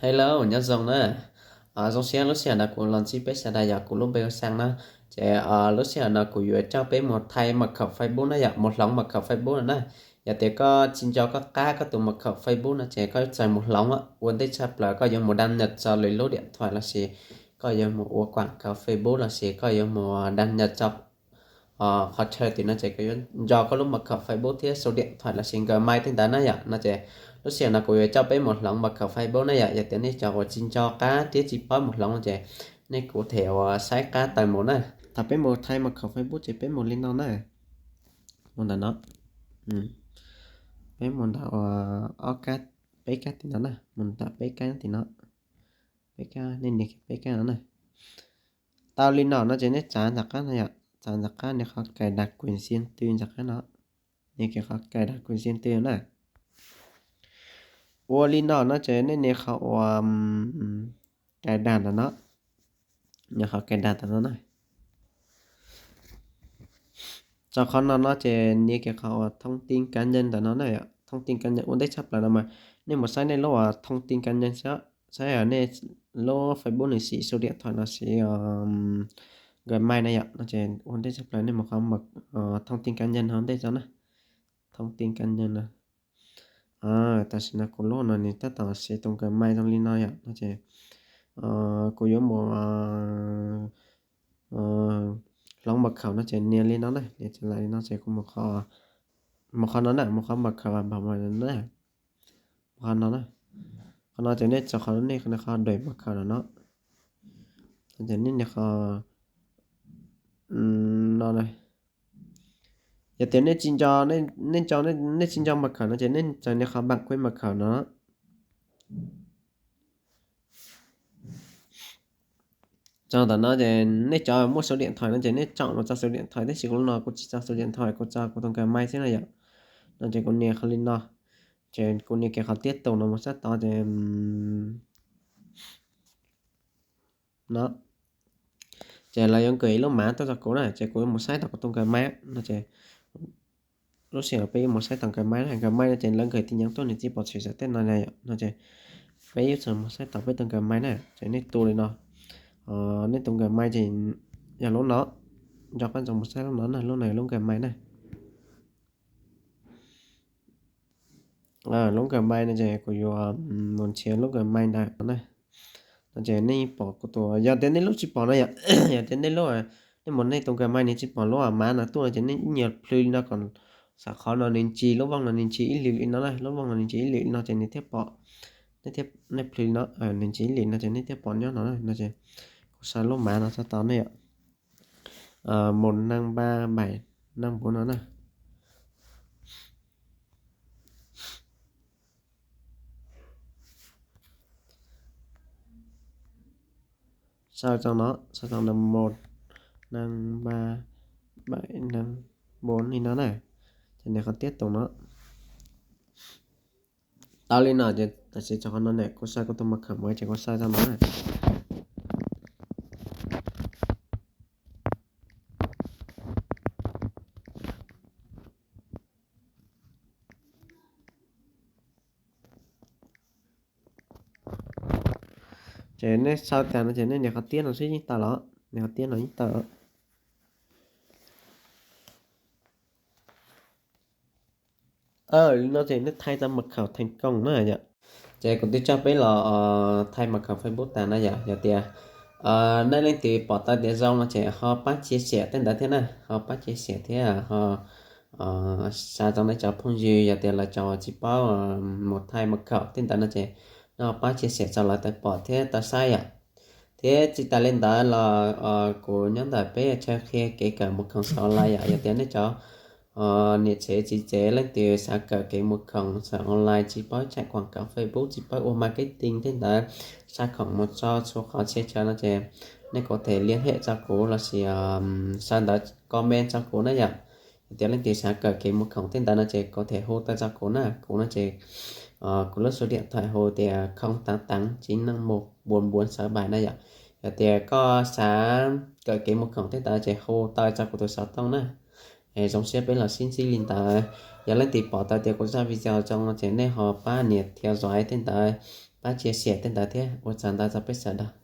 Hello, nyob zoo na. Zoo siab lub sij hawm no kuv los ntsib peb sawv daws yom, kuv lub npe hu Xeeb na. Ces lub sij hawm no kuv yuav coj peb mus thaij mật khẩu Facebook na yom, mus hloov mật khẩu Facebook no na. Yog tias koj tsis nco koj qab koj tus mật khẩu Facebook no ces koj txawm mus hloov ua ntej tshaj plaws koj yuav mus đăng nhập tso lwm lub điện thoại lossis koj yuav mus ua quảng cáo Facebook lossis koj yuav mus đăng nhập tso qhov chaw tim no ces koj yuav nco koj lub mật khẩu Facebook thiab số điện thoại lossis Gmail tej ntawd na yom. No ces lub sij hawm no kuv yuav coj peb mus hloov mật khẩu Facebook na yom. Yog tias nej cov uas tsis nco qab thiab tsis paub mus hloov no ces nej kuv them uas saib qab taws mus na. Thaum peb mus thaij mật khẩu Facebook ces peb mus li no na. Mus ntawm no. Peb mus ntawm ob kab, peb kab tim no na, mus ntawm peb kab tim no. Peb kab, nej nias peb kab no na. Tau li no no ces nej txav ntawm qab no yom, txav ntawm qab nias qhov cài đặt quyền riêng tư ntawm qab no. Nias kiag qhov cài đặt quyền riêng tư na. Ua li no no ces nej nias qhov uas cài đặt ntawm no, nias qhov cài đặt ntawm no na. Txog qhov no no ces nias kiag qhov uas thông tin cá nhân ntawm no na. Thông tin cá nhân ua ntej tshaj plaws no mas nej mus saib nej lub uas thông tin cá nhân xwb, saib nej lub Facebook nws siv số điện thoại no siv Gmail na yom. No ces ua ntej tshaj plaws nej mus qhov thông tin cá nhân ua ntej tso na. Thông tin cá nhân no. Tam sim no kuv lub no nws tab tom siv tus Gmail zoo li no yom. No ces kuv yuav mus hloov mật khẩu no ces nias li no na, nias tso li no ces kuv mus qhov no na, mus qhov mật khẩu và bảo mật na. Mus qhov no na. Qhov no ces nej txog qhov nej nias qhov đổi mật khẩu no. Ces nej nias qhov no na. Yog tias nej tsis nco, nej tsis nco mật khẩu no ces nej txawm nias qhov bạn quên mật khẩu no. Txog ntawm no ces nej cov muaj số điện thoại no ces nej chọn mus tso số điện thoại, tab sis kuv lub no kuv tsis tso số điện thoại, kuv tso kuv tus Gmail xwb na yom. No ces kuv nias qhov li no, ces kuv nias kiag qhov tiếp tục no mus sab tod ces no. Ces lawv yuav nkag ib lub mav tuaj rau kuv na, ces kuv yuav mus saib tau kuv tus Gmail no ces lub sij hawm peb yuav mus saib tau Gmail na, Gmail no ces lawv nkag tin nhắn tuaj nws tsis pom txhim xov tooj no na yom. No ces peb yuav tsum mus saib tau peb tus Gmail na, ces nej tus li no. Nej tus Gmail ces yog lub no, nco qab ntsoov mus saib lub no na, lub no yog lub Gmail na. Lub Gmail no ces kuv yuav mus nrhiav lub Gmail ntawd na. No ces nej pom kuv tus, yog tias nej lub tsis pom no yom, yog tias nej lub, nej mus nej tus Gmail nws tsis pom lub mav no tuaj no ces nej ib nyuag plhws li no kom xav qhov no nws ntsis, lub vooj no nws ntsis ib lwm li no na, lub vooj no nws ntsis ib lwm li no ces nws thiaj pom. Nej plhws li no, nws ntsis ib lwm no ces nej thiaj pom nyob no na. No ces kuv xa lub mav no txog tau ne yom. Một năm ba bảy năm bốn no na. Sau trong đó, sau trong đó một năm ba bảy năm bốn li no na. Ces nws qhov tiếp tục no. Tau li no ces tam sim txog qhov no ne, kuv sau kuv tus mật khẩu mới ces kuv sau tau no na. Ces nej sau tag no ces nej nias qhov tiếp no xwb yeej tau los, nias qhov tiếp no yeej tau. Li no ces nej thaij tau mật khẩu thành công na yom. Ces kuv twb coj peb los thaij mật khẩu Facebook tas na yom. Yog tias nej leej twg pom tau tias zoo no ces ho pab chia sẻ tej ntawd thiab na, ho pab chia sẻ thiab ho xa rau nej cov phooj ywg, yog tias lawv cov tsis paub mus thaij mật khẩu tej ntawd no ces nej ho pab chia sẻ rau lawv tau pom thiab tau saib yom. Thiab tsis tas li ntawd los kuv nyob ntawm peb chaw qhia kev kawm mus khoom xav online yom. Yog tias nej cov niam tsev txiv tsev leej twg xav kawm kev mus khoom xav online, tsis paub chạy quảng cáo Facebook, tsis paub ua marketing tej ntawd, xa khoom mus tso txhua qhov txhia chaw no ces nej có thể liên hệ rau kuv lossis sau ntawv comment rau kuv na yom. Yog tias leej twg xav kawm kev mus khoom tej ntawd no ces có thể hu tau rau kuv na, kuv no ces kuv lub số điện thoại hu tias không tám tám chín năm một bốn bốn sáu bảy na yom. Yog tias koj xav kawm kev mus khoom tej ntawd ces hu tau rau kuv tus xov tooj na. Zoo siab peb los sib ntsib li ntawd. Yog leej twg pom tau tias kuv zaj video zoo no ces nej ho pab nias theo dõi tej ntawd, Pab chia sẻ tej ntawd thiab ua tsaug ntau txog peb sawv daws.